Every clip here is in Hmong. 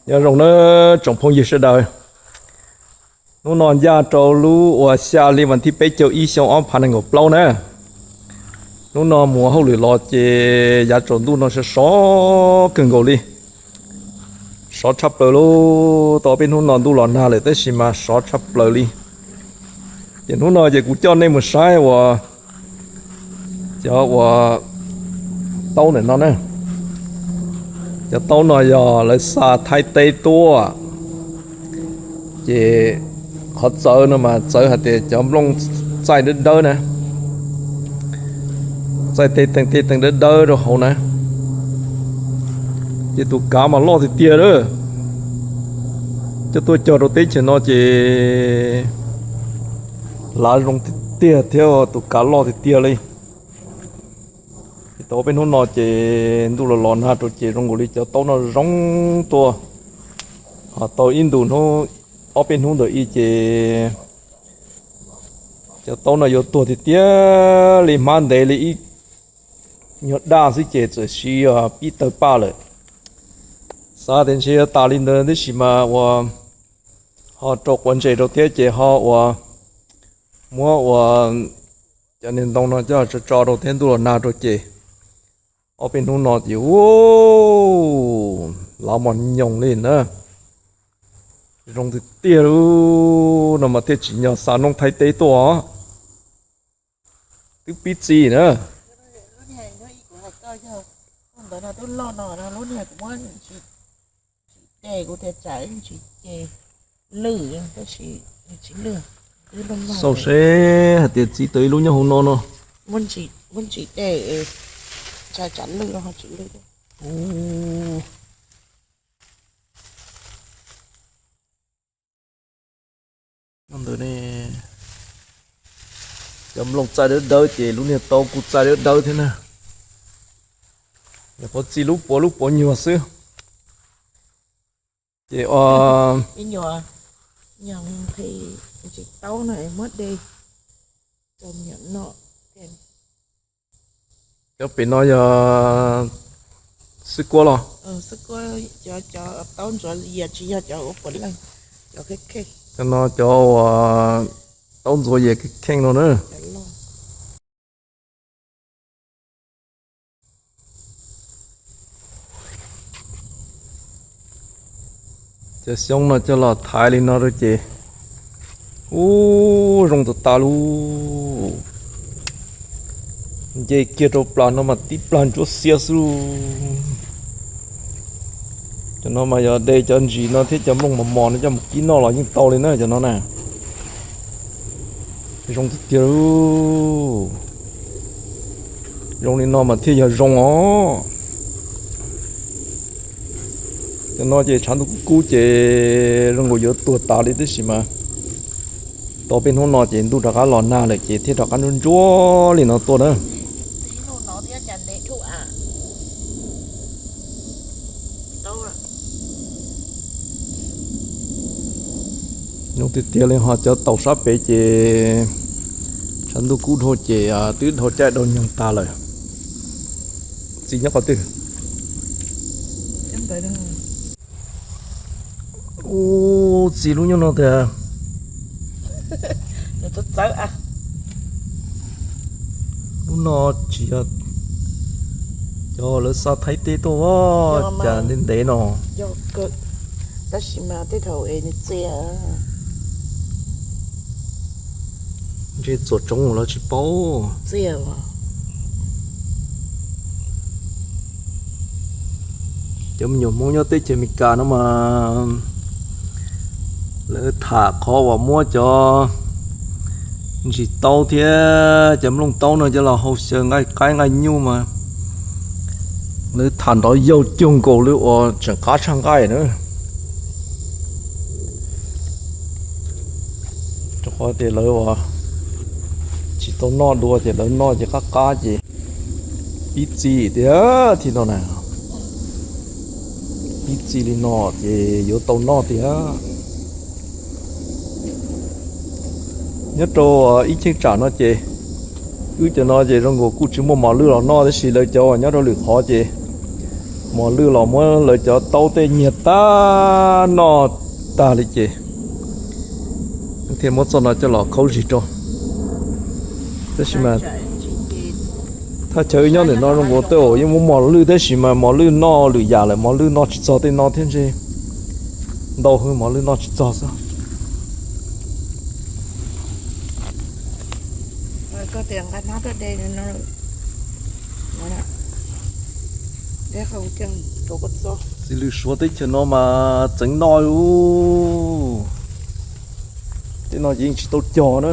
Nyob zoo na tsoom phooj ywg sawv daws. Hnub no ncaj rau lub uas xya hli vas thib peb caug ib xyoo ob phav nees nkaum plaub na. Hnub no mus hauj lwm los ces yav tsaus ntuj no sov sov kawg nkaus li. Sov tshaj plaws li. Tau peb hnub no ntuj los nag lawm tab sis mas sov tshaj plaws li. Ces hnub no ces kuv coj nej mus saib uas cov uas taub ntawm no na. Cov taub no yog lawv xa Thaib teb tuaj. Ces qhov txawv no mas txawv hais tias cov nplooj txaij dawb dawb na, txaij tej teeg tej teeg dawb dawb rau hauv na. Ces tus kav mas loj tiag tiag lawm. Coj tuaj cog rau teb chaws no ces lav zoo tiag tiag thiab tus kav loj tiag tiag li. Tau peb hnub no ces ntuj los los nag rau ces zoo nkaus li cov taub no zoo tuaj. Ho tau ib ntus hnub, ob peb hnub ntawm i ces cov taub no yuav tuag tiag tiag li, hmab ntev li ib nyuag daj xwb ces txawm siv pib tawg paj lawm. Xav tias ntshe yuav tas li ntawd tab sis mas uas ho rau quav ntses rau thiab ces ho uas muab uas cov niag ntoo no coj tso tso rau thiab ntuj los nag rau ces ob peb hnub no ces u, lav mos nyoos li na. Zoo tiag tiag li. No mas thiaj tsim nyog xa noob Thaib teb tuaj os. Twb pib txi na. Ntawd no twb loj no, lub niag kuv muab tsis ces, kuv tias tsam tsis ces lwj, tab sis tsis lwj, twb loj loj. Xauj seb hais tias txi tau ib lub nyob hauv no no. Muab ntsis ces tsam tsam lwj los ho tsis lwj. Ntawd ne, cov nplooj txaij dawb dawb ces lub niag taub kuj txaij dawb dawb thiab na. Nyuam qhuav txi lub puav lub puav nyuag xwb. Ces o, me nyuam, nyuam nqhis ntsis taub no muab de rau me nyuam noj. Cov pem no yog xwb kuab los? Xwb kuab, cov, cov taub ntxuav yias tsis yog cov ua puav leej, cov kheej kheej. Cov no cov uas taub ntxuav yias kheej kheej no na. Cov loj. Cov xyoob no coj los thaiv li no rau ces, ub, zoo tas tas lub. Nce kiag rau plas no mas tib plag ntsuab xiab xwb. Cov no mas yog de cov ntsis no thiab cov nplooj mos mos no coj mus kib noj los yeej tau li na cov no na. Zoo tiag tiag. Zoo li no mas thiaj yog zoo os. Cov no ces tshav ntuj kub kub ces zoo nkaus yuav tuag tas li tib si mas. Tau peb hnub no ces ntuj rov qab los nag lawm ces thiaj rov qab ntsuab ntsuab li no tuaj na. Zoo tiag tiag li ho cov taus sab pem ces tshav ntuj kub dhau ces twb dhau caij dhau nyoog tas lawm. Txiv nyob qhov twg? Ub, txiv lub nyob no tiag. Lub no tsis yog cov lawv xa Thaib teb tuaj, cas ntev ntev no. Tab sis mas tej thaum es nws txias, ntshe txuas tsoov los tsis paub. Cov me nyuam Hmoob nyob teb chaws Amelikas no mas lawv tham qhov uas muab cov ntsis taub thiab cov nplooj taub no coj los hau xyaw nqaij qaib nqaij nyuj mas lawv tham nrov yaug cuag nkaus li uas tseem qab tshaj nqaij na. Rau qhov tias lawv uas tsis tau noj dua ces lawv noj ces qab qab ces pib txi tiag thiab no na. Pib txi li no ces yuav tau noj tiag. Nyob rau ib cheeb tsam no ces wb cov no ces zoo nkaus kuj tsis muaj mos lwj los noj tab sis lawv cov uas nyob rau lwm qhov ces Mos lwj los muab lawv cov taub tej nyiag tag noj tag li ces thiaj muab txoj no coj los khaub zig rau. Tab sis mas thaj chaw wb nyob ntawm no zoo nkaus tej zaum yeej muaj mos lwj tab sis mas mos lwj noj lwm yam lawm, mos lwj noj tsis txog tej no thiab ntshe ntau hwv mos lwj noj tsis txog xwb. Txiv lws Suav teb chaws no mas txeev noj ub. Tej no ces yeej tsis tau cog na.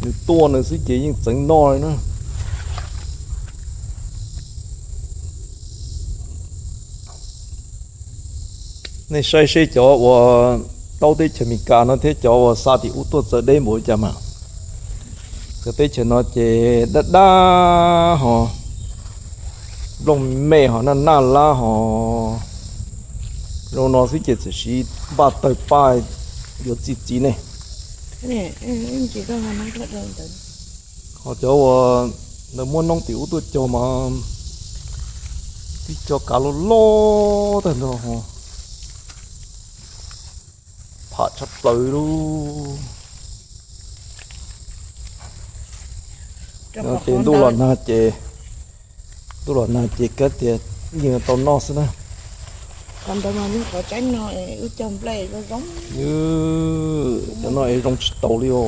Nws tuaj nws xwb ces yeej txeev noj li na. Nej saib seb cov uas taub teb chaws Amelikas no thiab cov uas xa tim ub tuaj txawv deb npaum li cas mas. Cov teb chaws no ces dab dab ho, nplooj me ho, naj naj lab ho. Zoo no xwb ces txawm siv npaj tawg paj yuav txi txiv ne. Ho cov uas lawv muab noob tim ub tuaj cog mas tib co kav loj loj tag nrho ho, pham tshaj plaws li. Ces ntuj los nag ces, ntuj los nag ces kav tias yeej tau noj xwb na. Cov no es zoo tsis taus li os.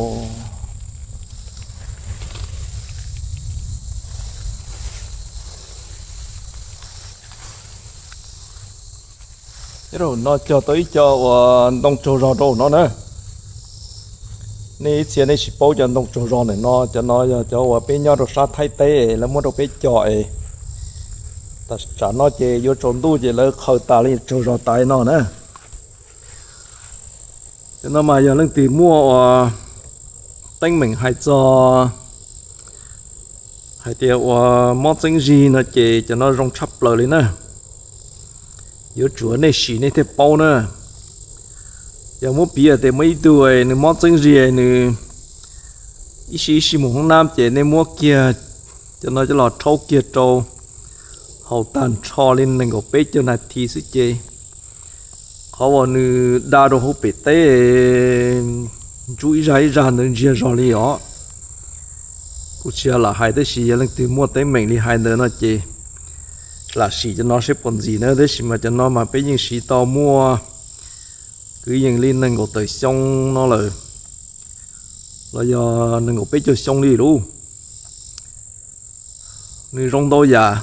Nyob rau no cog tau ib co uas ntoo tsaug zog rau no na. Nej ib txhia nej tsis paub cov ntoo tsaug zog ntawm no, cov no yog cov uas peb nyob rau sab Thaib teb lawv muab rau peb cog es tam tsam no ces yuav tsaus ntuj ces lawv qhaws tas li tsaug zog tas li no na. Cov no mas yog leej twg muaj uas teeb meem hais txog hais tias uas mob txeeb zig no ces cov no zoo tshaj plaws li na. Yuav tsum nej sim nej thiaj paub na. Yog muab piv tias muaj ib tug nws mob txeeb zig nws ib sij ib sij mus hoob nab ces nej muab kiag cov no coj los rhaub kiag rau haus tag nrho li nees nkaum peb caug nas this xwb ces qhov uas nws da rau hauv pem teb ntsuj ib zag ib zag ntawd ntsiag zog li os. Kuv tsis lam hais tab sis yog leej twg muaj teeb meem li hais ntawd no ces lam sim cov no seb puas ntxim na, tab sis mas cov no mas peb yeej siv tau muaj kwv yees li nees nkaum tawm xyoo no lawm, los yog nees nkaum peb caug xyoo li lauj. Nws zoo ntau yam,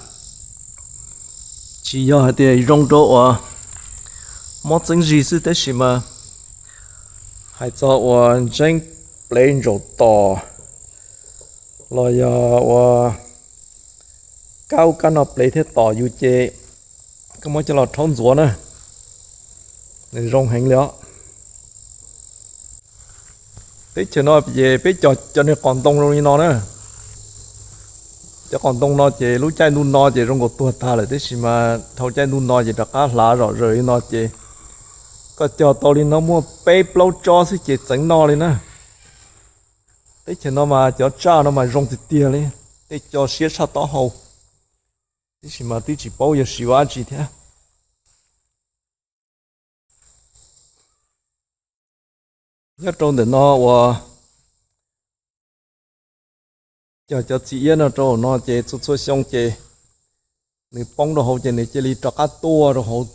tsis yog hais tias zoo rau uas mob txeeb zig xwb tab sis mas hais txog uas ntseeb plev ntsaum tom los yog uas kab ub kab no plev thiab tom yus ces koj muab coj los rhaub ntxuav na, nws zoo heev li os. Teb chaws no ces peb cog cov niag qos ntoo zoo li no na. Cov qos ntoo no ces lub caij ntuj no ces zoo nkaus tuag tag lawm tab sis mas dhau caij ntuj no ces rov qab hlav zom zaws li no ces koj cog tau li no muaj peb plaub tsob xwb ces txeev noj li na. Teb chaws no mas cov tsaj no mas zoo tiag tiag li, tej co siab tshaj taub hau, tab sis mas twb tsis paub yog siv ua dab tsi thiab. Nyob rau ntawm no uas cog cov txiv iab no rau no ces txhua txhua xyoo ces nws poob rau hauv ces nws cia li rov qab tuaj rau hauv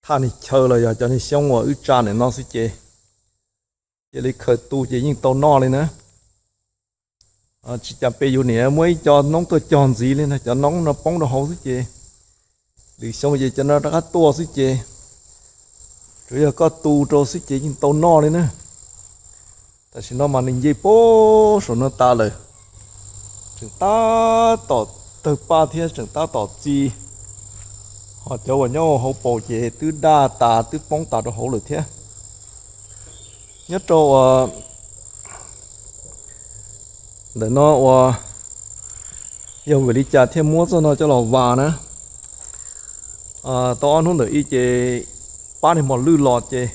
thaj niag chaw los yog cov niag xyoob uas wb tsa ntawm no xwb ces cia li khaws tu ces yeej tau noj li na. Tsis cas peb yus niam muab ib co noob tuaj cog ntxiv li no, cov noob no poob rau hauv xwb ces lwm xyoo ces cov no rov qab tuaj xwb ces tsuas yog koj tu rau xwb ces yeej tau noj li na. Tam sim no mas nws nce puag saum no tas lawm, tseem tab tom tawg paj thiab tseem tab tom txi, ho cov uas nyob hauv paus ces twb daj tas twb poob tas rau hauv lawm thiab. Nyob rau uas ntawm no uas yog vim li cas thiaj muab txoj no coj los vas na. Tau ob hnub ntawm ib ces pab niag mos lwj los ces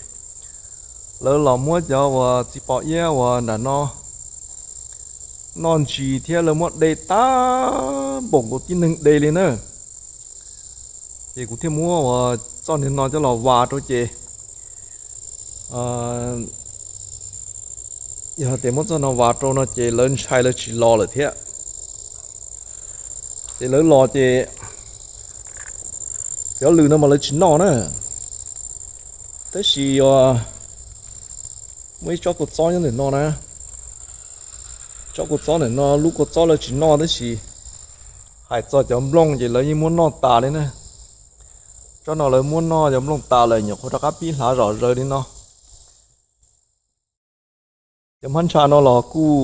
lawv los muab cov uas txiv pos iab uas nram no noj ntsis thiab lawv muab de tag npaum nkaus tib neeg de li na. Ces kuv thiaj muab uas txoj niag no coj los vas rau ces, yog tias muab txoj no vas rau no ces lawv ntshai lawv tsis los lawm thiab. Ces lawv los ces cov lws no mas lawv tsis noj na. Tab sis muaj ib tsob kua txob nyob ntawm no na. Tsob kua txob ntawm no lub kua txob lawv tsis noj tab sis hais txog cov nplooj ces lawv yeej muab noj tas li na. Tsob no lawv muab noj cov nplooj tas lawm, nyuam qhuav rov qab pib hlav zom zaws li no. Cov hmab ntsha no los kuj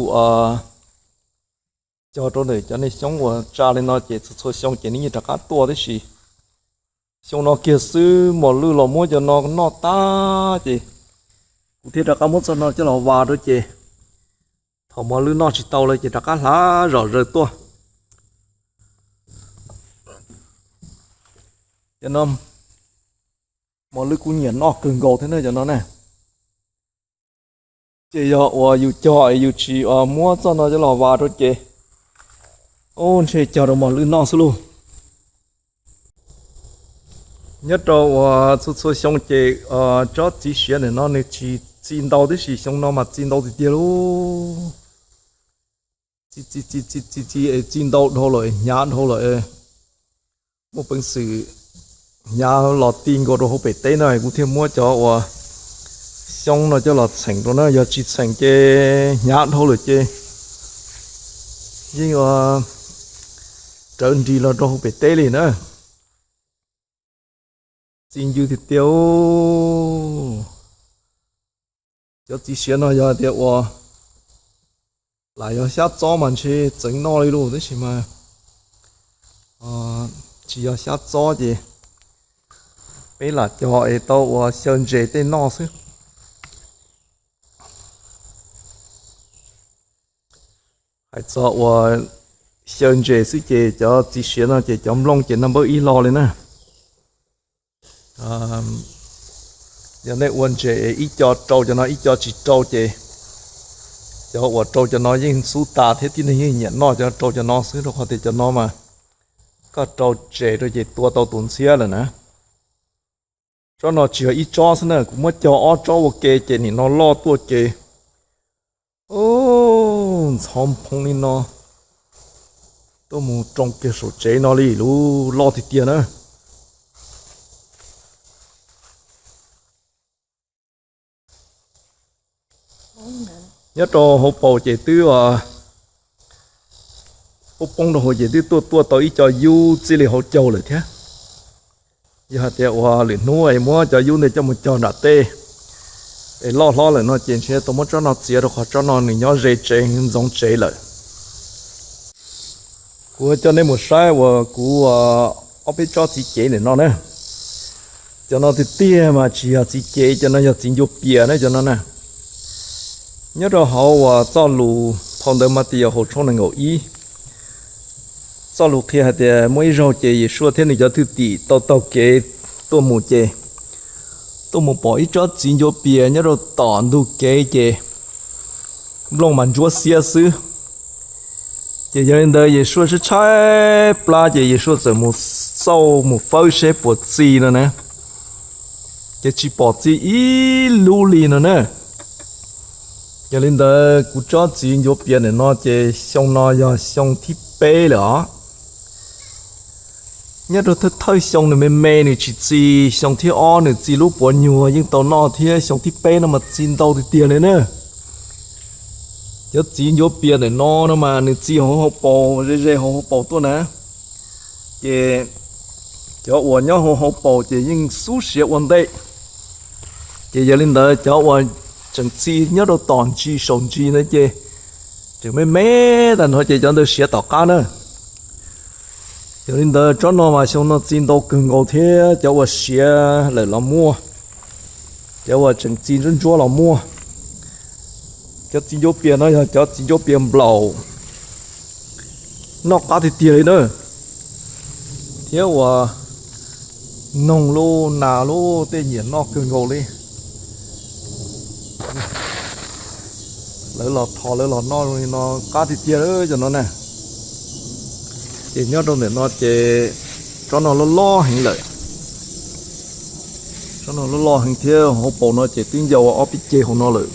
cog rau ntawm cov niag xyoob uas tsa li no ces txhua txhua xyoo ces nws yeej rov qab tuaj tib si. Xyoo no kiag xwb mos lwj los muab cov no noj tag ces kuv thiaj rov qab muab txoj no coj los vas rau ces thaum mos lwj noj tsis tau lawm ces rov qab hlav zom zaws tuaj. Cov no mos lwj kuj nyiam noj kawg nkaus thiab na cov no na. Ces yog uas yus cog es yus tsis muab txoj no coj los vas rau ces, ub, ntshe cog rau mos lwj noj xwb lauj. Nyob rau uas txhua txhua xyoo ces tsob txiv siav ntawm no nws tsis txi ntau tib si, xyoo no mas txi ntau tiag tiag lauj. Txi txi txi txi txi txi es txi ntau dhau lawm, hnyav dhau lawm. Muaj peev xwm hnyav los ti nkaus rau hauv pem teb no kuv thiaj muab cov uas xyoob no coj los txheem rau na, yog tsis txheem ces hnyav dhau lawm ces yeej rawv nris los rau hauv pem teb li na. Txi ncw tiag tiag. Cov txiv siav no yog tias uas lam yog xyab txob mas ntshe txeev noj li lauj, tab sis mas tsis yog xyab txob ces peb lam cog es tau uas xyaw ntses tej noj xwb. Hais txog uas xyaw ntses xwb ces cov txiv siav no ces cov nplooj ces naj npawb ib lo li na. Yog nej ua ntses ib co rau cov no ib co tsis rau ces cov uas rau cov no yeej xub tas thiab tib neeg yeej nyiam noj cov rau cov no xwb, rau qhov tias cov no mas koj rau tsem rau ces tua tau tus ntxhiab lawm na. Tsob no tsis yog ib tsob xwb na, kuv muab cog ob tsob ua ke ces nim no loj tuaj ces ntxhov nphoo li no tuaj mus rau kiag saum tsev no li lub loj tiag tiag na. Nyob rau hauv paus ces twb poob poob rau hauv ces twb tuaj tuaj tau ib co yub txij li hauv caug lawm thiab. Yog hais tias uas lwm hnub es muab cov yub ntawd coj mus cog nram tej es loj hlob lawm no ces ntshe tau muab tsob no txiav rau qhov tsob no nws nyob ze tsev ntxoov tsev lawm. Kuv coj nej mus saib uas kuv ob peb tsob txiv cev ntawm no na. Cov no tiag tiag mas tsis yog txiv cev, cov no yog txiv ncua pias na cov no na. Nyob rau hauv uas txoj lus phau ntawv Mas Tis Yauhas tshooj nees nkaum ib, txoj lus qhia hais tias muaj ib zaug ces Yeshua thiab nws cov thwj tim tau taug kev tuaj mus ces tuaj mus pom ib tsob txiv ncua pias nyob rau tom ntug kev ces nplooj mas ntsuab xiab xwb. Ces yog li ntawd Yeshua tshaib tshaib plab ces Yeshua txawm mus xauj mus fawb seb puas txi no na, ces tsis pom txi ib lub li no na. Yog li ntawd kuv tsob txiv ncuav pias ntawm no ces xyoo no yog xyoo thib peb lawm os. Nyob rau thawj thawj xyoo nws me me nws tsis txi, xyoo thib ob nws txi lub puav nyuag yeej tau noj thiab, xyoo thib peb no mas txi ntau tiag tiag li na. Cov txiv ncuav pias ntawm no no mas nws txi hauv hauv paus, ze ze hauv hauv paus tuaj na. Ces cov uas nyob hauv hauv paus ces yeej xub siav ua ntej. Ces yog li ntawd cov uas tseem txi nyob rau tom ntsis saum ntsis ntawd ces tseem me me tag nrho ces cov ntawd siav tom qab na. Yog li ntawd tsob no mas xyoo no txi ntau kawg nkaus thiab, cov uas siav lawm los muaj, cov uas tseem txi ntsuab ntsuab los muaj. Cov txiv ncuav pias no yog cov txiv ncuav pias nplaum, noj qab tiag tiag li na, thiab uas noog lub nas lub tej nyiam noj kawg nkaus li. Lawv los thov lawv los noj li no qab tiag tiag li cov no na. Ces nyob rau ntawm no ces tsob no loj loj heev lawm. Tsob no loj loj heev thiab, hauv paus no ces twb ncau ob peb ceg hauv no lawm.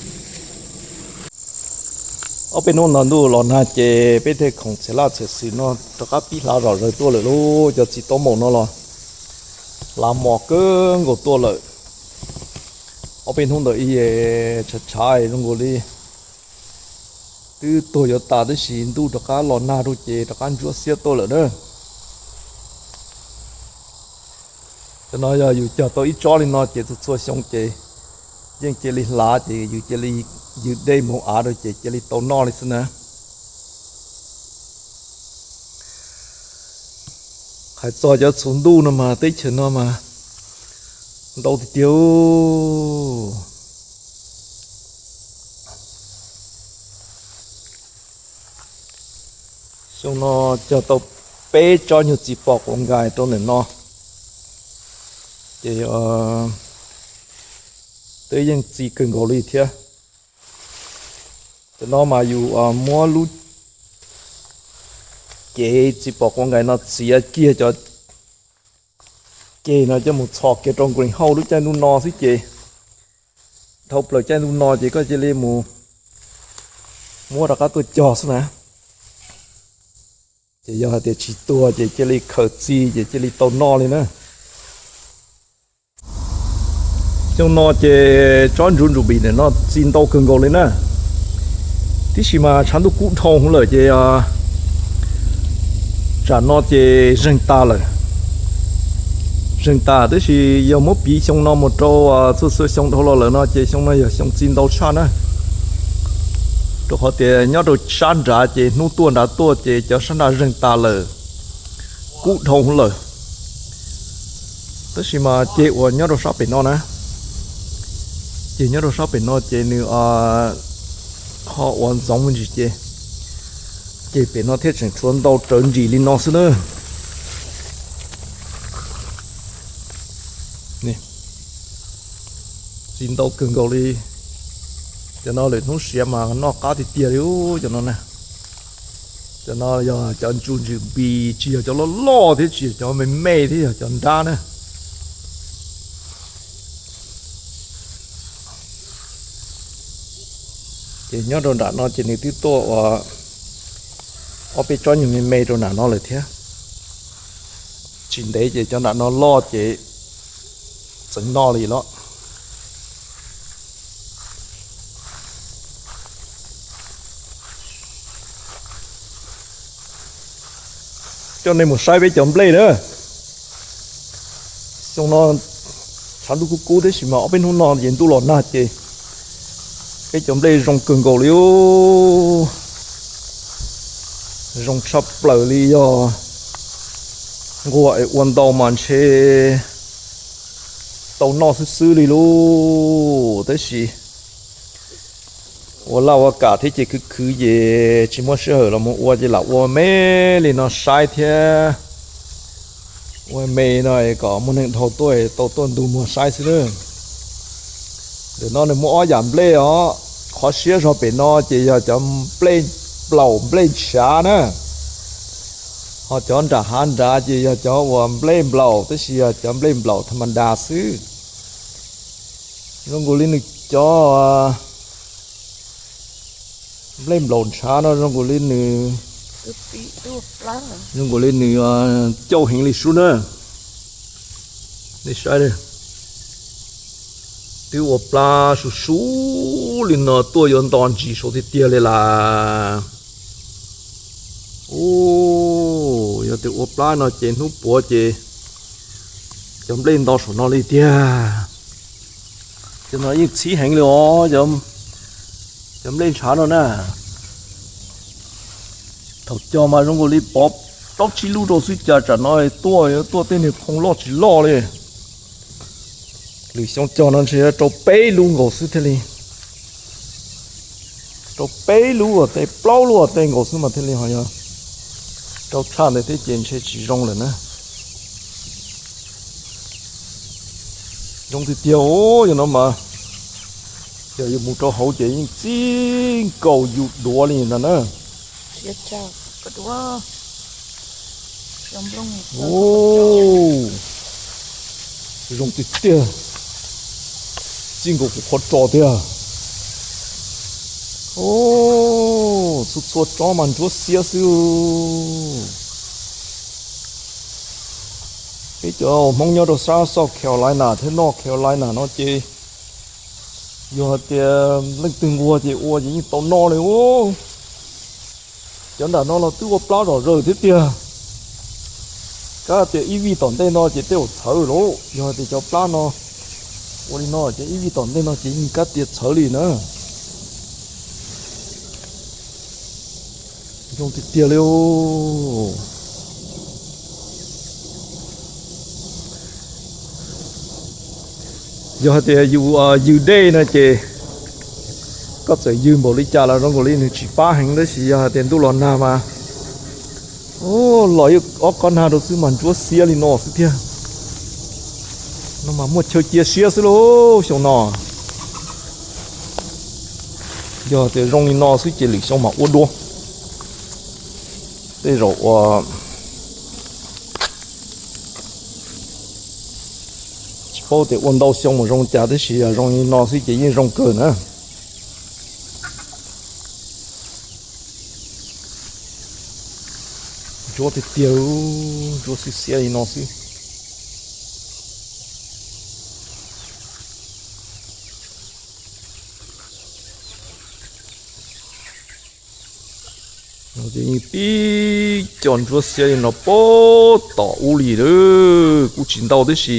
Ob peb hnub no ntuj los nag ces peb tej khoom txhia laj txhia xwm no rov qab pib hlav zom zaws tuaj lawm lauj. Cov txiv taub maum no los hlav mos kawg nkaus tuaj lawm. Ob peb hnub ntawd ib tshav tshav zoo nkaus li twb tuag yuav tas, tab sis ntuj rov qab los nag rau ces rov qab ntsuab xiab tuaj lawm na. Cov no yog yus cog tau ib tsob li no ces txhua txhua xyoo ces yeej cia li hlav ces yus cia li ywg dej npoo av rau ces cia li tau noj li xwb na. Hais txog cov txhuv ntuj no mas teb chaws no mas ntau tiag tiag. Xyoo no cog tau peb tsob nyuag txiv pos quav nkais rau ntawm no, ces twb yeej txi kawg nkaus li thiab. Cov no mas yus muab lub cev txiv pos quav nkais no txiav kiag cov ceg no coj mus txhos kiag rau green house lub caij ntuj no xwb ces dhau plaws caij ntuj no ces koj cia li mus muab rov qab tuaj cog xwb na. Ces yog hais tias tsis tuag ces cia li khaws txi ces cia li tau noj li na. Xyoo no ces tsob ntsuv ntsuv bim ntawm no txi ntau kawg nkaus li na. Tiam sis mas tshav ntuj kub dhau lawm ces tsam no ces zeeg tas lawm. Zeeg tas tab sis yog muab piv xyoo no mus rau txhua txhua xyoo dhau los lawm no ces xyoo no yog xyoo txi ntau tshaj na. Rau qhov tias nyob rau sab nrad ces hnub tuaj nrad tuaj ces cov sab nrad zeeg tas lawm, kub dhau lawm. Tab sis mas ceg uas nyob rau sab pem no na, ceg nyob rau sab pem no ces nws ho ua ntxoov me ntsis ces, ces pem no thiaj tseem tshuav ntau rawv ntsis li no xwb na. Txi ntau kawg nkaus li. Cov no lwm hnub siav mas noj qab tiag tiag li cov no na. Cov no yog cov ntsuj ntsws npis, tsis yog cov loj loj thiab tsis yog cov me me thiab, yog cov nrab na. Ces nyob rau nram no ces nws twb tuaj ua ob peb tsob nyuag me me rau nram no lawm thiab. Tsis ntev ces cov nram no loj ces txeev noj li los. Coj nej mus saib peb cov nplej na. Xyoo no tshav ntuj kub kub tab sis mas ob peb hnub no ces ntuj los nag ces peb cov nplej zoo kawg nkaus li. Zoo tshaj plaws li, yog nquag es ua ntau mas ntshe tau noj xwb xwb li lauj. Tab sis ua laj ua kam thiab ces khwv khwv ces tsis muaj sij hawm los mus ua ces lam ua me li no saib thiab. Ua me no kom muaj neeg dhau tuaj tau tuaj ntug muag saib xwb na. Ntawm no nws muaj ob yam nplej os. Qhov siab zog pem no ces yog cov nplej nplaum nplej ntshav na, ho cov nram hav nrad ces yog cov uas nplej nplaum tab sis yog cov nplej nplaum tha ma da xwb. Zoo nkaus li nws cov nplej nplaum ntshav no zoo nkaus li nws, zoo nkaus li nws cauj heev li sub na. Nej saib, twb ua plab sub sub li no tuaj yuav nto ntsis saud tiag tiag li las. Yog tias ua plab no ces hnub puav ces cov nplej nto saum no li tiag. Cov no yeej txhib heev li os, cov nplej ntshav no na. Thaum cog mas zoo nkaus li pov plaub tsib lub rau xwb, cas tsam no tuaj yuav tuaj tej niag phoo loj tsis loj li. Lwm xyoo cog no ntshe yuav rau peb lub nkaus xwb thiaj li, rau peb lub uas tej plaub lub uas tej nkaus xwb mas thiaj li ho yog rau tshaj ntawd thiab ces ntshe tsis zoo lawm na. Zoo tiag tiag os, yog no mas yog yus mus rau hauv ces yeej txij nkaus yus duav li ntag na. Zoo tiag tiag. Txij nkaus kuv qhov ro tiag. Txhua txhua tsob mas ntsuab xiab xwb. Peb cov Hmoob nyob rau sab South Carolina thiab North Carolina no ces yog hais tias leej twg nquag ces ua ces yeej tau noj li. Cov nram no los twb ua plab zom zaws thiab tiag. Kav tias ib vij tom ntej no ces tej zaum txhawv lawm. Yog hais tias cov plab no ua li no ces ib vij tom ntej no ces yeej kav tias txhawv li na. Zoo tiag tiag li. Yog hais tias yus ywg dej no ces koj txawm ywg npaum li cas los zoo nkaus li nws tsis pab heev, tab sis yog hais tias ntuj los nag mas los ib ob kob nag rau xwb mas ntsuab xiab li no xwb tiag. No mas muaj chaw cia siab xwb lauj xyoo no. Yog tias zoo li no xwb ces lwm xyoo mas ua dua. Tej zaum ua tsis paub tias ua ntau xyoo mus zoo cas, tab sis yog zoo li no xwb ces yeej zoo kawg na. Ntsuab tiag tiag, ntsuab xiab xiab li no xwb. Ces yeej tib co ntsuab xiab li no puag tom ub li lawm, kuj tsis ntau tib si.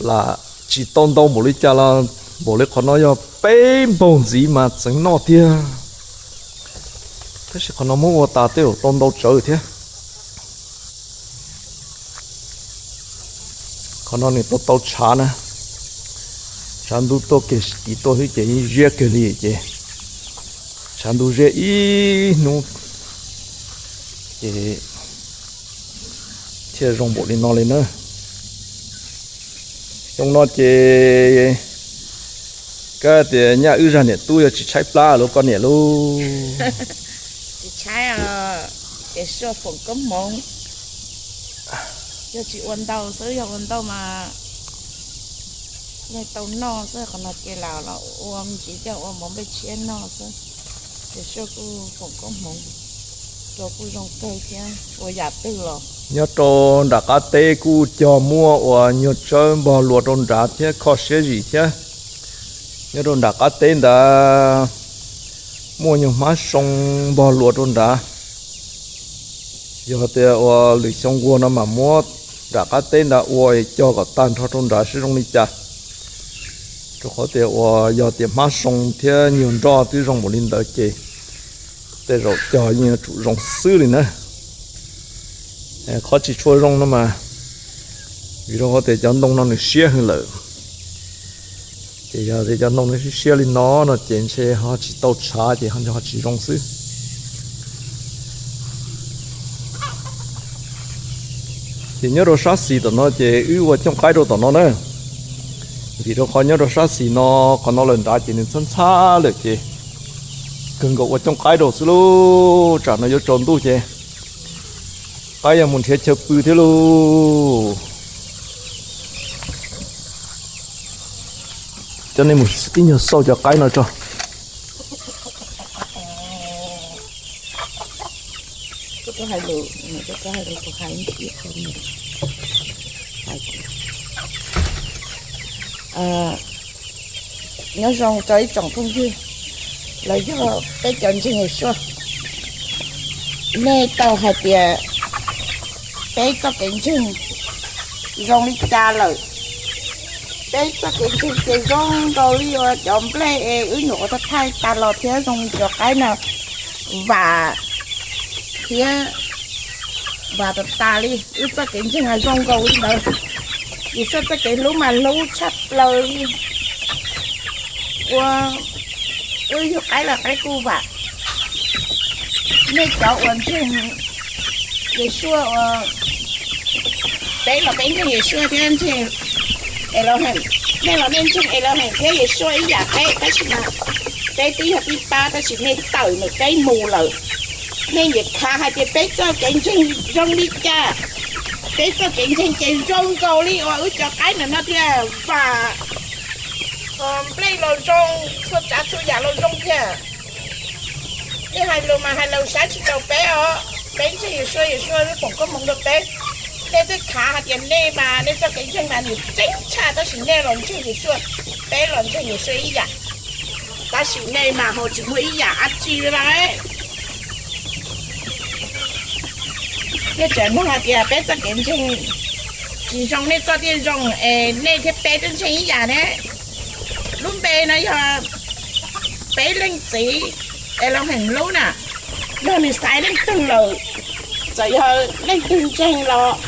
Lam tsis tau ntau npaum li cas los npaum li qhov no yog peb npaug ntxiv mas txeev noj tiag. Tab sis qhov no muab ua tas tej zaum tau ntau tsawv thiab. Qhov no nws tau tau tshav na, tshav ntuj tuaj kiag tiv tuaj xwb ces ziab kiag li ces tshav ntuj ziab ib hnub ces thiaj zoo npaum li no li na. Xyoo no ces kab tias nyaj wb zaj niam tub yog tsis tshaib plab lauj koj niam lauj. Tsis tshaib, ces suaj foom koob hmoov. Yog tsis ua ntau xwb, yog ua ntau mas nej tau noj xwb, qhov no ces lam los ua me ntsis coj ua mov nplej tshiab noj xwb. Ces suaj kuj foom koob hmoov, rau kuj zoo kawg thiab ua yam twg los. Nyob rau nram qab teb kuj cog muaj uas nyuag tsawb npog luas rau nrad thiab kho siab zim thiab. Nyob rau nram qab teb ntawd muaj nyuag hmab soo npog luas rau nrad. Yog tias uas lwm xyoo nquag no mam muab nram qab teb nrad ua cog kom tag nrho rau nrad seb zoo li cas. Rau qhov tias uas yog tias hmab soo thiab nyuag nroj twb zoo npaum li ntawd ces tej zaum cog yeej yuav tsum zoo xwb li na. Qhov tsis tshua zoo no mas vim rau qhov tias cov ntoo no nws siab heev lawm. Ces yog tias cov ntoo no siab siab li no no ces ntshe ho tsis tau tshav ces ho tsis zoo xwb. Ces nyob rau sab xis tom no ces wb ua cooj qaib rau tom no na. Vim rau qhov nyob rau sab xis no, qhov no lawm nrad ces nws ntxhab ntxhab lawm ces kawg nkaus ua cooj qaib rau xwb lauj. Tsam no yuav tsaus ntuj ces qaib yuav mus nrhiav chaw pw thiab lauj. Coj nej mus ib nyuag xauj cov qaib no tso. Nyob zoo rau ib tsoom phooj ywg, los yog peb cov ntseeg Yeshua, nej tau hais tias peb txoj kev ntseeg zoo li cas lawm? Peb txoj kev ntseeg ces zoo nkaus li uas cov nplej es wb nyuam qhuav thaij tag los thiab zoo li cov qaib no vam thiab vam tas tas li. Wb txoj kev ntseeg zoo nkaus li ntawd. Yeshua txoj kev hlub mas hlub tshaj plaws li. Ua wb yug qaib los qaib kuj vam. Nej cov uas ntseeg Yeshua uas peb los peb ntseeg Yeshua thiab ntseeg Elohim, nej los nej ntseeg Elohim thiab Yeshua ib yam peb, tab sis mas peb twb yog tib pab tab sis nej tawm ntawm peb mus lawm. Nej nyiam khav hais tias peb txoj kev ntseeg zoo li cas? Peb txoj kev ntseeg ces zoo nkaus li uas wb cov qaib ntawm no thiab vam. Nplej los zoo, txhua tsav txhua yam los zoo thiab. Nej hais lus mas hais lus saib tsis taus peb os. Peb ntseeg Yeshua, Yeshua foom koob hmoov rau peb. Nej twb khav hais tias nej mas nej txoj kev ntseeg mas nws tseeb tshaj, tab sis nej los ntseeg Yeshua, peb los ntseeg Yeshua ib yam. Tab sis nej mas ho tsis muaj ib yam dab tsi li lauj. Nej tseem nug hais tias peb txoj kev ntseeg tsis zoo, nej txoj thiaj zoo es nej thiab peb twb ntseeg ib yam ne. Lub npe no yog peb leej txiv es Elohim lub na, yog nws xaiv leej twg lawm, txawm yog leej twg ntseeg los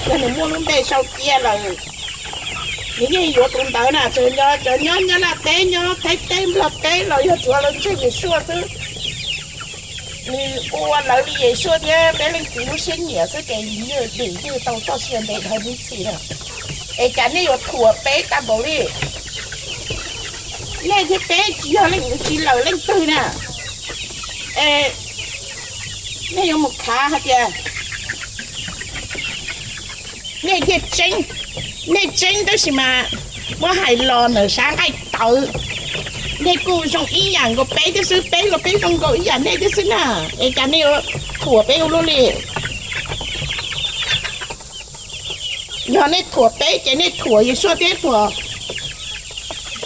yog nws muaj lub npe sau cia lawm, nws yeej yuav tus ntawd na. Txawm nyob nyob Nyab Laj teb, nyob Thaib teb, Nplog teb los yog tsuav lawv ntseeg Yeshua xwb. Nws ua lawv li Yeshua thiab peb leej txiv lub siab nyiam xwb ces nws dim ywj tau txoj sia ntev dhawv ntxhi na. Es cas nej yuav thuam peb tag npaum li? Nej thiab peb tsis yog leej tsis lawm leej twg na. Es nej yuav mus khav hais tias nej thiaj tseeb, nej tseeb tab sis mas muab hais los ntawm sab nqaij tawv, nej kuj zoo ib yam nkaus peb thiab xwb, peb los peb zoo nkaus ib yam nej thiab xwb na. Es cas nej yuav thuam peb ua luaj li? Yog nej thuam peb ces nej thuam Yeshua thiab thuam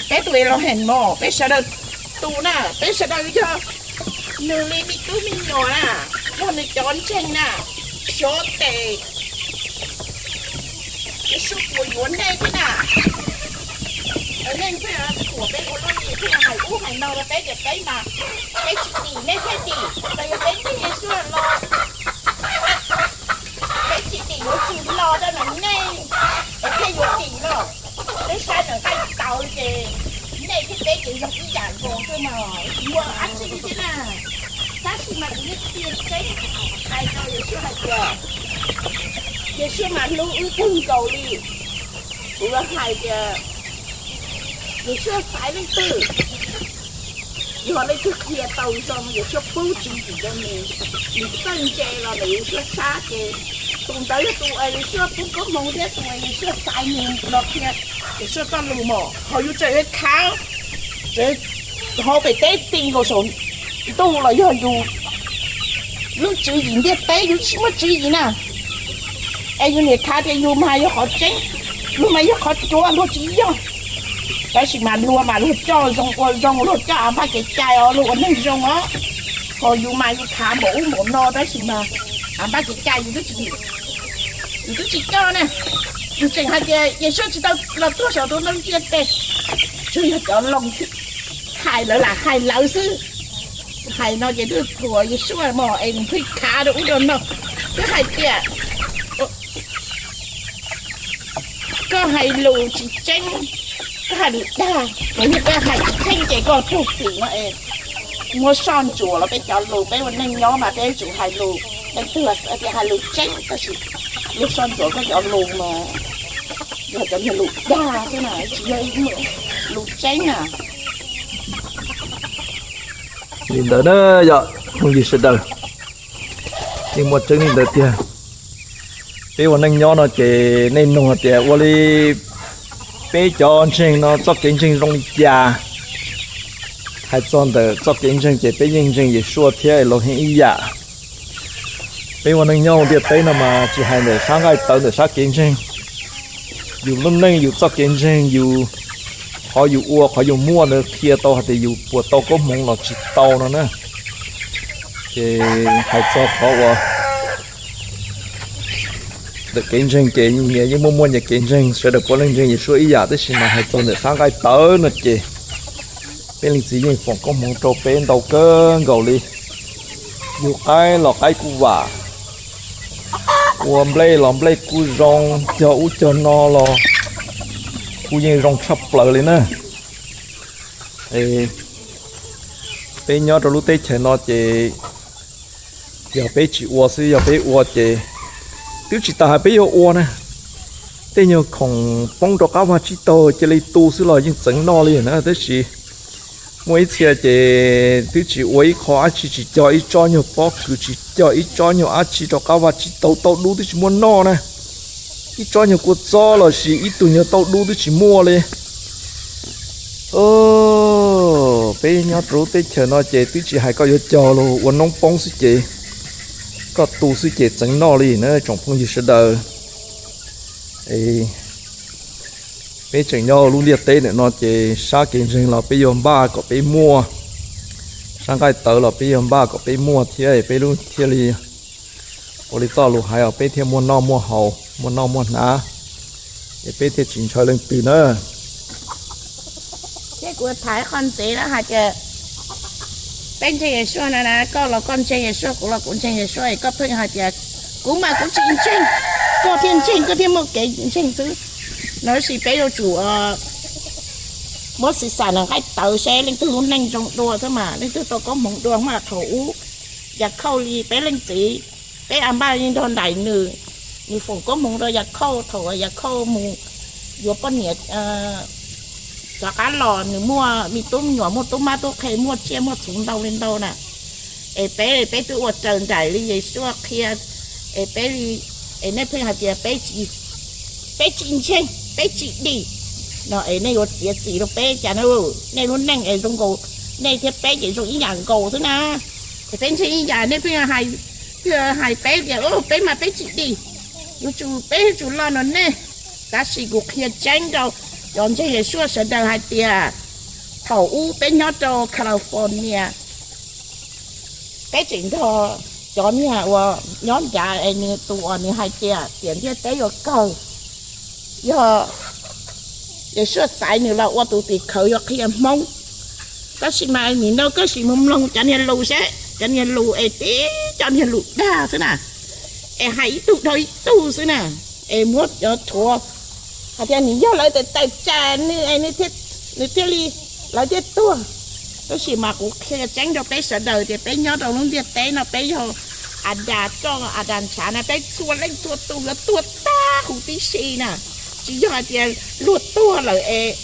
peb tus Elohim mog, peb sawv daws tus na, peb sawv daws yog nws li me tub me nyuam na, yog nws cov ntseeg na, xyov tes Yeshua puas yuav nej thiab na. Nej thiaj thuam peb ua luaj li, thiaj hais ub hais no rau peb tias peb mas, peb tsis dim nej thiaj dim, txawm yog peb ntseeg Yeshua los peb tsis dim yuav tsum los rau ntawm nej es thiaj yuav dim los. Peb saib ntawm nqaij tawv ces nej thiab peb ces zoo ib yam nkaus xwb mas, tsis muaj dab tsi li thiab na. Tab sis mas kuv yeej qhia tseeb hais rau Yeshua hais tias Yeshua mas hlub wb kawg nkaus li. Kuv hais tias Yeshua xaiv leej twg, yog leej twg qhia tau zoo, Yeshua pub tswv yim rau nws, nws txawj ntse los ntawm Yeshua sab ces tus ntawd yog tus uas Yeshua pub koob hmoov thiab tus uas Yeshua xaiv nws los qhia Yeshua txoj lus mog. Ho yus tseem yuav khav, tseem hauv pem teb ti nkaus saum ntuj los yog yus lub tswv yim ntiaj teb, yus tsis muaj tswv yim na. Es yus niam khav tias yus mas yog qhov tseeb, luag mas yog qhov cuav, luag tsis yog. Tab sis mas luag mas luag coj zoo ua zoo, luag coj av npaj kev cai os, luag ua neeg zoo os. Ho yus mas yus khav npaum ub npaum no tab sis mas av npaj kev cai yus twb tsis, yus twb tsis coj na. Yus tseem hais tias Yeshua tsis tau los tuag saum tus ntoo ntiaj teb, tsuas yog cov loo hais lawv lam hais lawv xwb. Hais no ces twb thuam Yeshua mog es nws thiaj khav rau ub rau no. Twb hais tias koj hais lus tsis tseeb, koj hais lus dag, yog koj hais tsis tseeb ces koj raug txim no es muab soj ntsuam los peb cov lus, peb ua neej nyob mas peb yuav tsum hais lus, leej twg tias hais lus tseeb tab sis luag soj ntsuam koj cov lus mas yog cov niag lus dag xwb na, tsis yog lus tseeb na. Li ntawd na, yog phooj ywg sawv daws, yeej muaj tseeb li ntawd tiag. Peb ua neej nyob no ces nej nug tias ua li peb cov ntseeg no txoj kev ntseeg zoo li cas. Hais txog ntawm txoj kev ntseeg ces peb yeej ntseeg Yeshua thiab Elohim ib yam. Peb ua neej nyob ntiaj teb no mas tsis hais ntawm sab nqaij tawv ntawm sab kev ntseeg, yus lub neej yus txoj kev ntseeg yus, qhov yus ua qhov yus muaj ntawd qhia tau hais tias yus puas tau koob hmoov los tsis tau no na. Ces hais txog qhov uas ntawm kev ntseeg ces nyias yeej muaj muaj nyias kev ntseeg, sawv daws puav leej ntseeg Yeshua ib yam, tab sis mas hais txog ntawm sab nqaij tawv no ces peb leej txiv yeej foom koob hmoov rau peb ntau kawg nkaus li. Yug qaib los qaib kuj vam, ua nplej los nplej kuj zoo, cog ub cog no los kuj yeej zoo tshaj plaws li na. Peb nyob rau lub teb chaws no ces yog peb tsis ua xwb, yog peb ua ces twb tsis tas hais peb yuav ua na. Tej nyuag khoom poob rau qab vaj tsib taug cia li tu xwb los yeej txeev noj li na, tab sis muaj ib txhia ces twb tsis ua ib qho dab tsi, tsis cog ib tsob nyuag pob kws, tsis cog ib tsob nyuag dab tsi rau qab vaj tsib taug, tauj dub twb tsis muaj noj na. Ib tsob nyuag kua txob los sis ib tug nyuag tauj dub twb tsis muaj li. Os, peb nyob rau lub teb chaws no ces twb tsis hais koj yuav cog los ua noob poob xwb ces koj tu xwb ces txeev noj li na tsoom phooj ywg sawv daws. Peb tseem nyob lub ntiaj teb ntawm no ces sab kev ntseeg los peb yuav npaj kom peb muaj, sab nqaij tawv los peb yuav npaj kom peb muaj thiab peb lub thiaj li ua li txoj lus hais os, peb thiaj muaj noj muaj haus, muaj noj muaj hnav, es peb thiaj tsis ntshaw leej twg na. Thiab kuv tham qhov ntxiv na hais tias peb ntseeg Yeshua na, koj los koj ntseeg Yeshua, kuv los kuv ntseeg Yeshua, es koj pheej hais tias kuv mas kuv tsis ntseeg, koj thiaj ntseeg, koj thiaj muaj kev ntseeg xwb. No tab sis peb yuav tsum muab xis xas nqaij tawv seb leej twg lub neej zoo dua xwb mas leej twg tau koob hmoov dua mas thaum ub Yakhauj li peb leej txiv, peb a npaj li nrog nraim nws, nws foom koob hmoov rau Yakhauj thaum Yakhauj mus yuav poj niam rov qab los nws muaj me tub me nyuam, muaj tub mab tub qhe, muaj tsiaj muaj txhuv ntau li ntau na. Es peb, peb twb ua raws nraim li Yeshua qhia, es peb li, es nej pheej hais tias peb tsis ntseeg, peb tsis dim no es nej yuav txiav txim rau peb cas na? Nej lub neej es zoo nkaus, nej thiab peb ces zoo ib yam nkaus xwb na. Es peb ntseeg ib yam nej pheej hais peb tias peb mas peb tsis dim, yuav tsum peb yuav tsum los no nej. Tab sis kuv qhia tseeb rau cov ntseeg Yeshua sawv daws hais tias thaum ub peb nyob rau California, peb tseem nrog cov niag uas nyob nrad es nws tus uas nws hais tias tiam ntiaj teb yuav kawg, yog Yeshua xaiv nws los ua tus tim khawv yuav qhia Hmoob. Tab sis mas nim no koj sim mus mloog cov niag lus seb, cov niag lus es tib cov niag lus dag xwb na, es hais ib tug dhau ib tug xwb na, es muab cov rhuav hais tias nws yog lawv tes tawm tsam nws, nws thiaj li, lawv thiaj tuag. Tab sis mas kuv qhia tseeb rau peb sawv daws tias peb nyob rau lub ntiaj teb no peb yog Adas roj Adas ntshav na, peb txhua leej txhua tus yuav tuag tag huv tib si na. Tsis yog hais tias luag tuag lawm es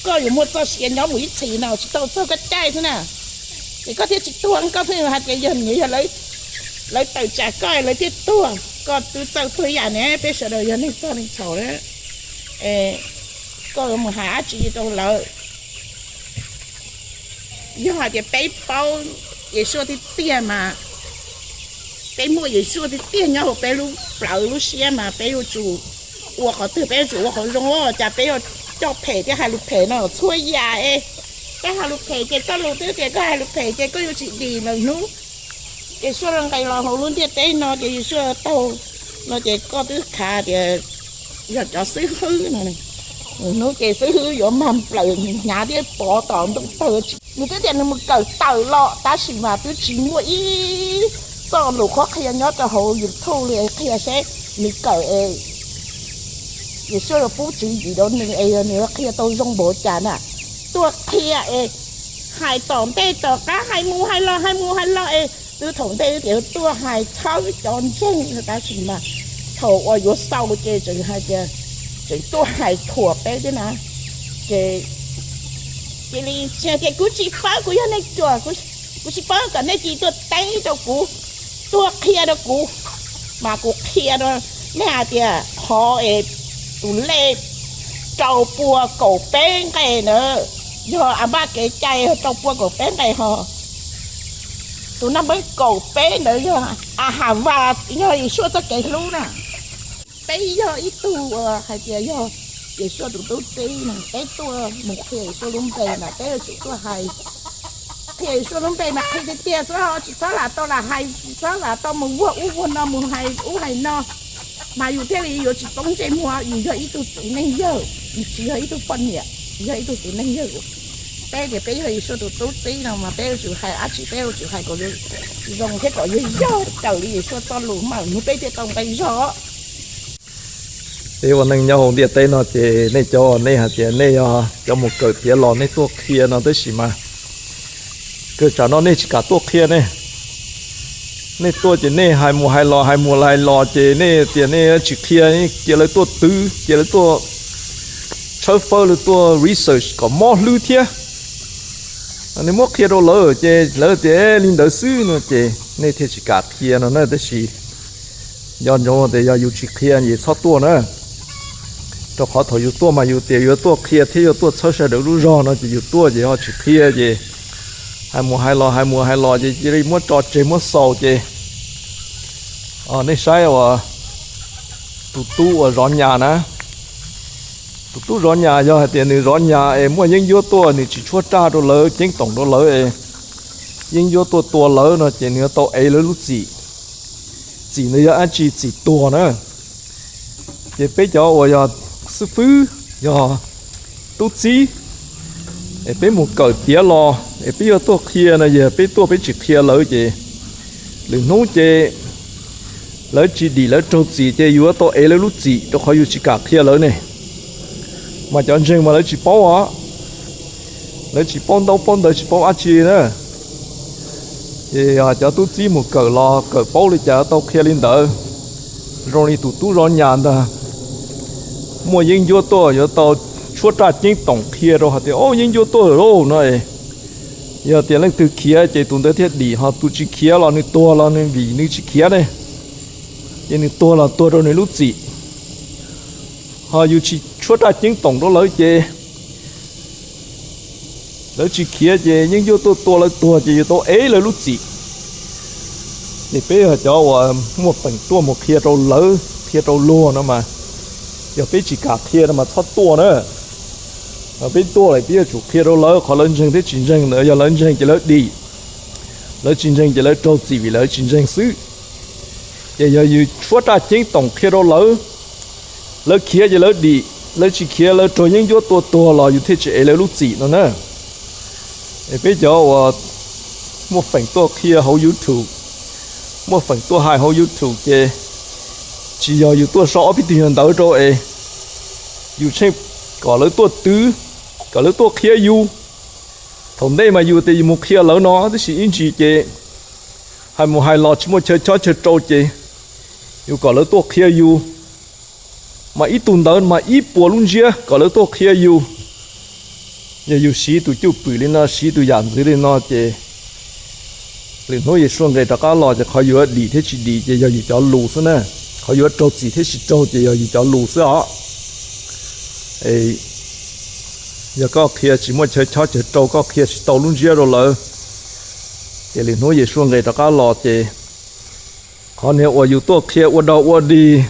koj yuav muaj txoj sia nyob mus ib txhis no tsis tau txog koj caij xwb na. Ces koj thiaj tsis tuag, koj pheej hais tias yog nws yog lawv tawm tsam koj lawv thiaj tuag, koj twb txawj tuag ib yam ne. Peb sawv daws yog neeg txog neeg txhaum na, koj yuav mus hais dab tsi rau lawv? Yog hais tias peb paub Yeshua tiag tiag mas, peb muaj Yeshua tiag tiag nyob hauv peb lub plawv lub siab mas peb yuav tsum ua qhov twg? Peb yuav tsum ua qhov zoo, cas peb yuav coj phem thiab hais lus phem no txhua yam es? Peb hais lus phem ces txoj lus twb tias koj hais lus phem ces koj yuav tsis dim lawm hnub. Yeshua nqis los hauv lub ntiaj teb no ces Yeshua taug no ces koj twb qha tias yog cov xib hwb no, hnub ces xib hwb yuav mag nplawm hnyav thiab pov tom ntuj tawg. Nws twb tias nws mus kawm tawm los tab sis mas twb tsis muaj ib txoj lus qhuab qhia nyob rau hauv YouTube li qhia seb nws kawm es Yeshua yuav pub tswv yim rau nws es yog nws yuav qhia tau zoo npaum cas na. Tuaj qhia es hais tom ntej tom qab, hais mus hais los, hais mus hais los es twb thaum ntej tias tuaj hais txhawb cov ntseeg tab sis mas thaum uas yuav xaus ces tseem hais tias tseem tuaj hais thuam peb thiab na. Ces cia li tias kuv tsis paub, kuv yog neeg ruam, kuv tsis paub kom nej cia li tuaj teb rau kuv, tuaj qhia rau kuv. Mas kuv qhia rau nej hais tias qhov es tus lej rau pua kaum peb nqe na, yog a npaj kev cai rau pua kaum peb nqe ho tus naj npeeb kaum peb ntawd yog Ahava, yog Yeshua txoj kev hlub na. Peb yog ib tug hais tias yog Yeshua tus tub txib na, peb tuaj mus qhia Yeshua lub npe mas peb yuav tsum tuaj hais. Qhia Yeshua lub npe mas qhia tiag tiag xwb, tsis txhob lam tau lam hais, tsis txhob lam tau mus vuag ub vuag no, mus hais ub hais no, mas yus thiaj li yuav tsis poob ntsej muag. Yus yog ib tug txiv neej yawg, yus tsis yog ib tug poj niam, yus yog ib tug txiv neej yawg. Peb tias peb yog Yeshua tus tub txib no mas peb yuav tsum hais dab tsi, peb yuav tsum hais kom zoo thiab kom yog yog raws li Yeshua txoj lus mas hnub peb thiaj tau nqi zog. Peb ua neej nyob hauv ntiaj teb no ces nej cov, nej hais tias nej yog cov mus kawm tiav los nej tuaj qhia no tab sis mas kawg tsam no nej tsis kam tuaj qhia ne. Nej tuaj ces nej hais mus hais los, hais mus hais los ces nej tias nej tsis qhia, cia lawv tuaj twv, cia lawv tuaj tshawb fawb, lawv tuaj research kom mob hlwb thiab. Nej muab qhia rau lawv ces lawv tias li ntawd xwb no ces nej thiaj tsis kam qhia no na. Tab sis nco ntsoov tias yog yus tsis qhia ces txhob tuaj na. Rau qhov thaum yus tuaj mas yus tias yuav tuaj qhia thiab yuav tuaj txhawb sawv daws lub zog no ces yus tuaj ces ho tsis qhia ces hais mus hais los hais mus hais los ces cia li muab tso tseg muab xaus ces nej saib uas tus tub uas zov nyas na, tus tub zov nyas yog hais tias nws zov nyas es muaj yeeb ncuab tuaj nws tsis tshuab raj rau lawv ceeb toom rau lawv es yeeb ncuab tuaj tua lawv no ces nws yuav tau ev lawv lub txim. Txim ntawd yog dab tsi? Txim tuag na. Ces peb cov uas yog xib fwb, yog tub txib, es peb mus kawm tiav los es peb yuav tuaj qhia no yog peb tuaj peb tsis qhia lawv ces lwm hnub ces lawv tsis dim lawv raug txim ces yus yuav tau ev lawv lub txim rau qhov yus tsis kam qhia lawv ne. Mas cov ntseeg mas lawv tsis paub os, lawv tsis paub ntaub paub ntawv tsis paub dab tsi na. Ces cov tub txib mus kawm los kawm paub li cas tau qhia li ntawd. Zoo li tus tub zov nyas ntag, muaj yeeb ncuab tuaj yuav tau tshuab raj ceeb toom qhia rau hais tias o yeeb ncuab tuaj lawm lauj no. Yog tias leej twg khiav ces tus ntawd thiaj dim, ho tus tsis khiav los nws tuag los nws vim nws tsis khiav ne, ces nws tuag los tuag rau nws lub txim. Ho yus tsis tshuab raj ceeb toom rau lawv ces lawv tsis khiav ces yeeb ncuab tuaj tua lawv tuag ces yus tau ev lawv lub txim. Ces peb yog cov uas muaj feem tuaj mus qhia rau lawv qhia rau luag no mas, yog peb tsis kam qhia no mas txhob tuaj na. Peb tuaj lawm peb yuav tsum qhia rau lawv qhov lawv ntseeg thiab tsis ntseeg ntawd, yog lawv ntseeg ces lawv dim, lawv tsis ntseeg ces lawv raug txim vim lawv tsis ntseeg xwb. Ces yog yus tshuab raj ceeb toom qhia rau lawv, lawv khiav ces lawv dim, lawv tsis khiav lawv raug yeeb ncuab tua tuag los yus thiaj tsis ev lawv lub txim no na. Es peb cov uas muaj feem tuaj qhia hauv YouTube, muaj feem tuaj hais hauv YouTube ces tsis yog yus tuaj sau ob peb tug nyuag ntawv rau es yus tsheej kom lawv tuaj twv, kom lawv tuaj qhia yus. Thaum ntej mas yus tias yus mus qhia lawv no tab sis ib ntsis ces hais mus hais los tsis muaj chaw chob chaw rau ces yus kom lawv tuaj qhia yus. Mas ib tug ntawv mas ib puas lub ntsiab kom lawv tuaj qhia yus. Yog yus siv tus cwj pwm li no, siv tus yam ntxwv li no ces lwm hnub Yesuas nqes rov qab los ces qhov yuav dim thiab tsis dim ces yog yus cov lus xwb na. Qhov yuav raug txim thiab tsis raug ces yog yus cov lus xwb os. Yog koj qhia tsis muaj chaw chob chaw rau, koj qhia tsis tau lub ntsiab rau lawv, ces lwm hnub Yesuas nqes rov qab los ces qhov niag uas yus tuaj qhia ua dog ua dig,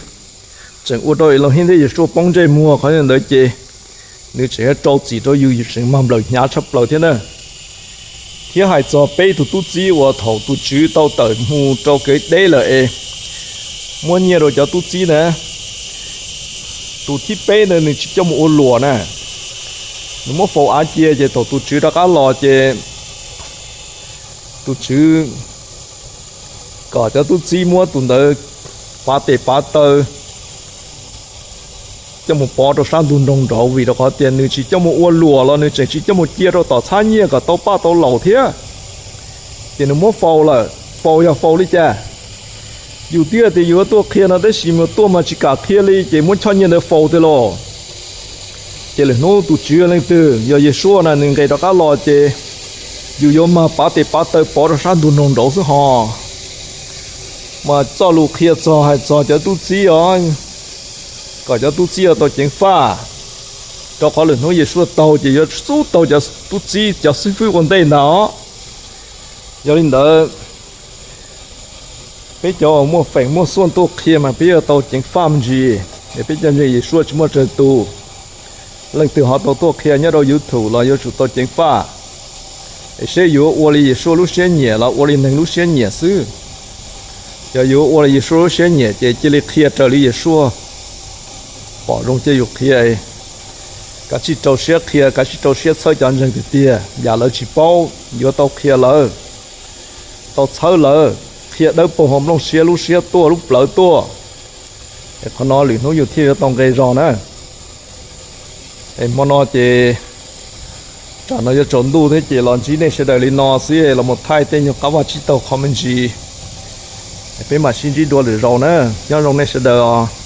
tseem ua rau Elohim thiab Yesuas poob ntsej muag, qhov ntawd ces nws tseem yuav rau txim rau yus, yus tseem mag nplawm hnyav tshaj plaws thiab na. Thiab hais txog peb tug tub txib uas thaum tus tswv tau tawm mus rau kev deb lawm es muab nyiaj rau cov tub txib na, tus thib peb ntawd nws tsis coj mus ua luam na, nws muab faus av cia ces thaum tus tswv rov qab los ces tus tswv kom cov tub txib muab tus ntawd pav tes pav taw coj mus pov rau sab ntug nroog nraud, vim rau qhov tias nws tsis coj mus ua luam los nws tseem tsis coj mus cia rau tom txhab nyiaj kom tau paj tau laus thiab. Ces nws muab faus lawm. Faus yog faus li cas? Yus twb tias yus yuav tuaj qhia no tab sis mus tuaj mas tsis kam qhia li ces muab choj nyiaj ntawd faus tiag los. Ces lwm hnub tus tswv yog leej twg? Yog Yesuas na, nws nqes rov qab los ces yus yuav mag pav tes pav taw pov rau sab ntug nroog nraud xwb hos. Mas txoj lus qhia txog hais txog cov tub txib os, kom cov tub txib yuav tau ceev faj, rau qhov lwm hnub Yesuas taug ces yuav xub taug cov tub txib cov xib fwb ua ntej ntag os. Yog li ntawd, peb cov uas muaj feem muaj xuaj tuaj qhia mas peb yuav tau ceev faj me ntsis. Es peb cov ntseeg Yesuas tsis muaj tsawg tus, leej twg ho tau tuaj qhia nyob rau YouTube los yuav tsum tau ceev faj. Es seb yuav ua li Yesuas lub siab nyiam los ua li neeg lub siab nyiam xwb. Yog yuav ua li Yesuas lub siab nyiam ces cia li qhia raws li Yesuas pom zoo cia yus qhia. Kav tsij rau siab qhia, kav tsij rau siab txhawb cov ntseeg tiag tiag, yam lawv tsis paub yuav tau qhia lawv, tau txhawb lawv, qhia dawb paug hauv nplooj siab lub siab tuaj lub plawv tuaj. Es qhov no lwm hnub yus thiaj yuav tau nqe zog na. Es hmo no ces tam no yuav tsaus ntuj thiab ces los ntsib nej sawv daws li no xwb, los mus thaij tej nyuag qab vaj tsib taug qhov me ntsis. Peb mam sib ntsib dua lwm zaus na. Nyob zoo nej sawv daws os.